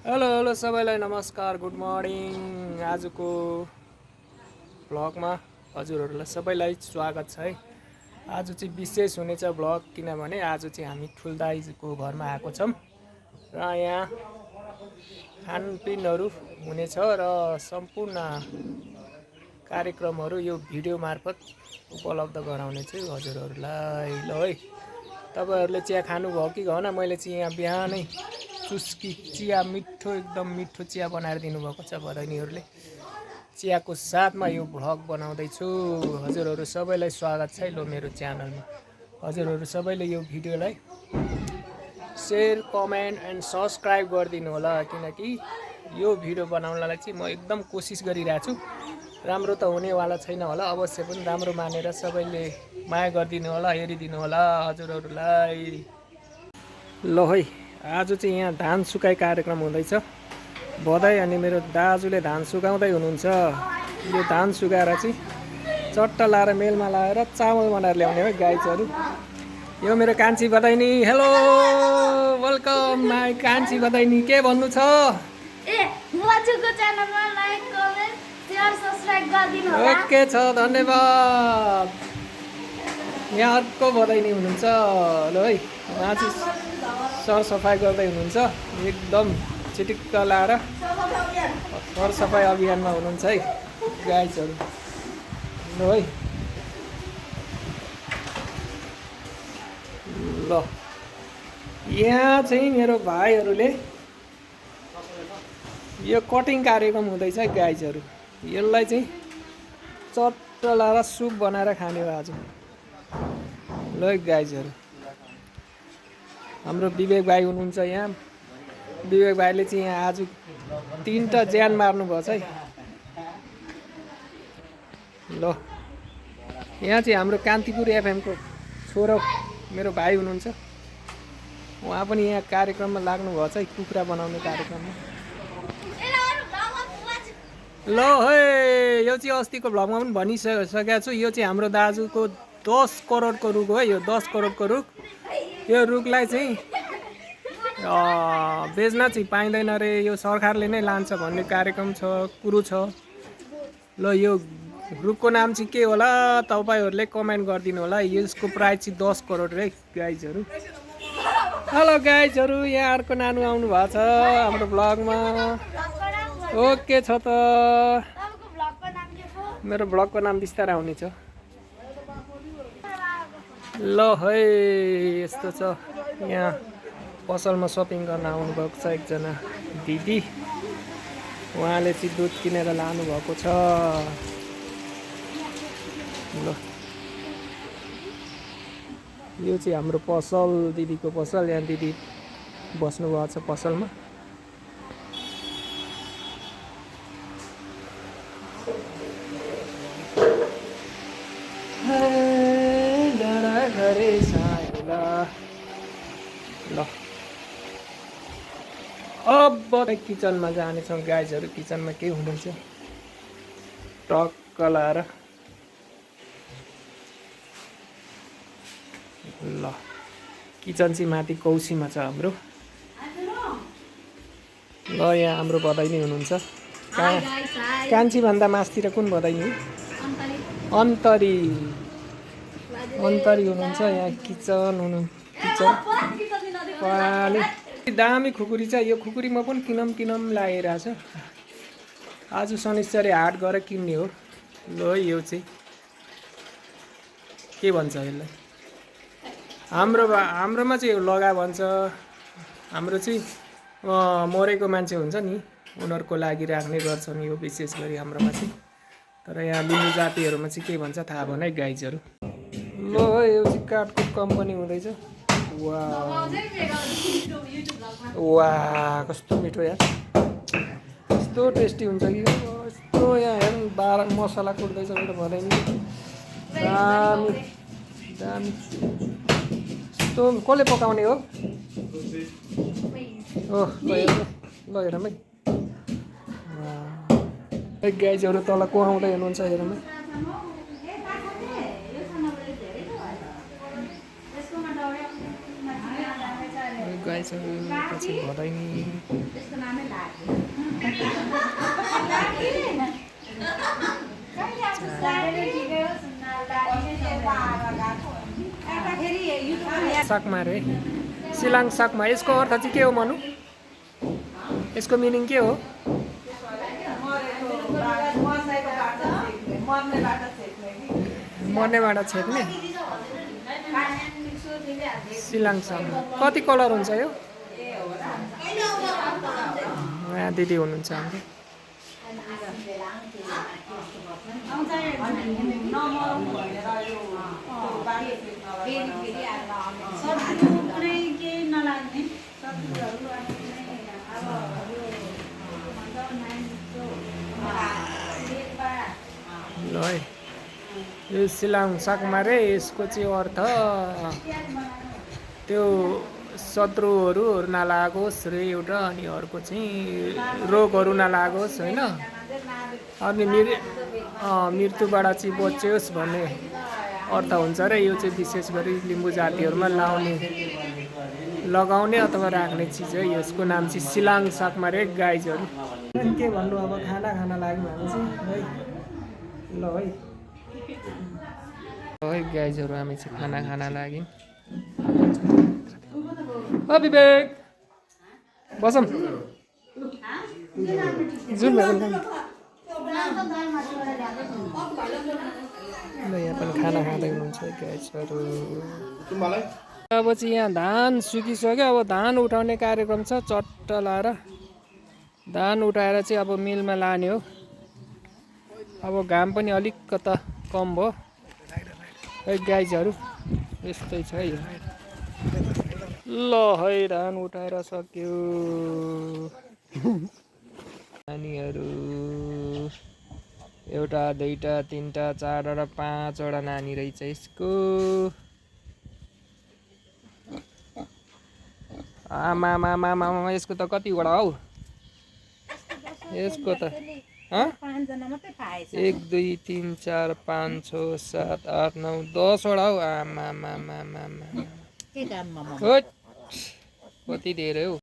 Hello hello सबैलाई नमस्कार, good morning. आजको भ्लगमा हजुरहरूलाई सबैलाई स्वागत छ है। आज चाहिँ विशेष हुनेछ भ्लग, किनभने आज चाहिँ हामी ठुल्दाइको घरमा आएको छौँ र यहाँ खानपिनहरू हुनेछ र सम्पूर्ण कार्यक्रमहरू यो भिडियो मार्फत उपलब्ध गराउने छु हजुरहरूलाई। ल है, तपाईँहरूले चिया खानुभयो कि भएन? मैले चाहिँ यहाँ बिहानै चुस्की चिया मिठो, एकदम मिठो चिया बनाएर दिनुभएको छ बधाइनीहरूले। चियाको साथमा यो भ्लग बनाउँदैछु। हजुरहरू सबैलाई स्वागत छ है लो मेरो च्यानलमा। हजुरहरू सबैले यो भिडियोलाई सेयर, कमेन्ट एन्ड सब्सक्राइब गरिदिनु होला, किनकि यो भिडियो बनाउनलाई चाहिँ म एकदम कोसिस गरिरहेको छु। राम्रो त हुनेवाला छैन होला, अवश्य पनि राम्रो मानेर सबैले माया गरिदिनु होला, हेरिदिनु होला हजुरहरूलाई। ल है, आज चाहिँ यहाँ धान सुकाइ कार्यक्रम हुँदैछ। बधाई अनि मेरो दाजुले धान सुकाउँदै हुनुहुन्छ। यो धान सुकाएर चाहिँ चट्टा लाएर मेलमा लाएर चामल बनाएर ल्याउने हो गाइजहरू। यो मेरो कान्छी बधाइनी, हेलो वेलकम माई कान्छी बधाइनी। के भन्नु छ? ओके छ, धन्यवाद। यहाँ अर्को बधाइनी हुनुहुन्छ। ल है, उहाँ चाहिँ सरसफाइ गर्दै हुनुहुन्छ, एकदम चिटिक्क लाएर सरसफाइ अभियानमा हुनुहुन्छ है गाइजहरू। ल है, ल यहाँ चाहिँ मेरो भाइहरूले यो कटिङ कार्यक्रम हुँदैछ है गाइजहरू। यसलाई चाहिँ चट्ट लाएर सुप बनाएर खाने हो आज। ल है गाइजहरू, हाम्रो विवेक भाइ हुनुहुन्छ यहाँ। विवेक भाइले चाहिँ यहाँ आज 3टा ज्यान मार्नुभएको छ है। ल यहाँ चाहिँ हाम्रो कान्तिपुर एफएमको छोरो मेरो भाइ हुनुहुन्छ, उहाँ पनि यहाँ कार्यक्रममा लाग्नु भएको छ है, कुखुरा बनाउने कार्यक्रममा। ल है, यो चाहिँ अस्तिको भ्लगमा पनि भनिसकेको छु। यो चाहिँ हाम्रो दाजुको 10 करोडको रुख हो है। यो 10 करोडको रुख, यो रुखलाई चाहिँ बेच्न चाहिँ पाइँदैन रे, यो सरकारले नै लान्छ भन्ने कार्यक्रम छ, कुरो छ। ल यो रुखको नाम चाहिँ के होला तपाईँहरूले कमेन्ट गरिदिनु होला। यसको प्राइस चाहिँ 10 करोड रे गाइजहरू। हेलो गाइजहरू, यहाँ अर्को नानु आउनु भएको छ हाम्रो भ्लगमा। ओके छ त, मेरो भ्लगको नाम बिस्तारै आउनेछ। ल है, यस्तो छ। यहाँ पसलमा सपिङ गर्न आउनुभएको छ एकजना दिदी, उहाँले चाहिँ दुध किनेर लानुभएको छ। ल यो चाहिँ हाम्रो पसल, दिदीको पसल। यहाँ दिदी बस्नुभएको छ पसलमा। ल अब किचनमा जानेछौँ गाइजहरू। किचनमा के हुँदैछ टक्क लाएर। ल किचन चाहिँ माथि कौसीमा छ हाम्रो। ल यहाँ हाम्रो बधाइनी हुनुहुन्छ। कान्छी भन्दा मास्तिर कुन बधाइनी? अन्तरी, अन्तरी हुनुहुन्छ यहाँ। किचन पानी दामी खुकुरी छ। यो खुकुरी म पनि किनम लागिरहेछ। आज शनिश्चरी हाट गएर किन्ने हो। ल यो चाहिँ के भन्छ यसलाई? हाम्रोमा चाहिँ लगा भन्छ। हाम्रो चाहिँ मरेको मान्छे हुन्छ नि, उनीहरूको लागि राख्ने गर्छन् यो विशेष गरी हाम्रोमा चाहिँ। तर यहाँ लिम्बू जातिहरूमा चाहिँ के भन्छ थाहा भएन है गाइजहरू। ल यो चाहिँ काठको कम्पनी हुँदैछ। वाह कस्तो मिठो यार, कस्तो टेस्टी हुन्छ कि। यस्तो यहाँ हेर्नु 12 मसला कुट्दैछ मेरो भनाइनी। दामी दामी। यस्तो कसले पकाउने हो? ओह ल हेरौँ है गाइजहरू। तल को आउँदै हुनुहुन्छ हेरौँ है। गाइजहरू पछि भदाइनी सकमारे सिलाङ सकमा यसको अर्थ चाहिँ के हो मनु यसको मिनिङ के हो मर्नेबाट छेक्ने सिलाङ सकमा कति कलर हुन्छ यो यहाँ दिदी हुनुहुन्छ हाम्रो ल है यो सिलाङ सकमारे यसको चाहिँ अर्थ त्यो शत्रुहरू नलागोस् रे एउटा अनि अर्को चाहिँ रोगहरू नलागोस् होइन अनि मृत्युबाट चाहिँ बचोस् भन्ने अर्थ हुन्छ र यो चाहिँ विशेष गरी लिम्बू जातिहरूमा लगाउने अथवा राख्ने चिज है यसको नाम चाहिँ सिलाङ सकमारे गाइजहरू के भन्नु अब खाना लाग्यो हामी चाहिँ है ल है गाइजहरू हामी चाहिँ खाना लाग्यौँ विवेक बसौँ जुन भए पनि यहाँ पनि खाना खाँदै हुनुहुन्छ गाइजहरू अब चाहिँ यहाँ धान सुकिसक्यो अब धान उठाउने कार्यक्रम छ चट्ट लाएर धान उठाएर चाहिँ अब मिलमा लाने हो अब घाम पनि अलिक कता कम भयो है गाइजहरू यस्तै छ है ल है धान उठाएर सक्यो नानीहरू एउटा दुईटा तिनटा चारवटा पाँचवटा नानी रहेछ यसको आमा यसको त कतिवटा हौ यसको त 1 2 3 4 5 6 7 8 9 10 वटा हौ आमा कति धेरै हौ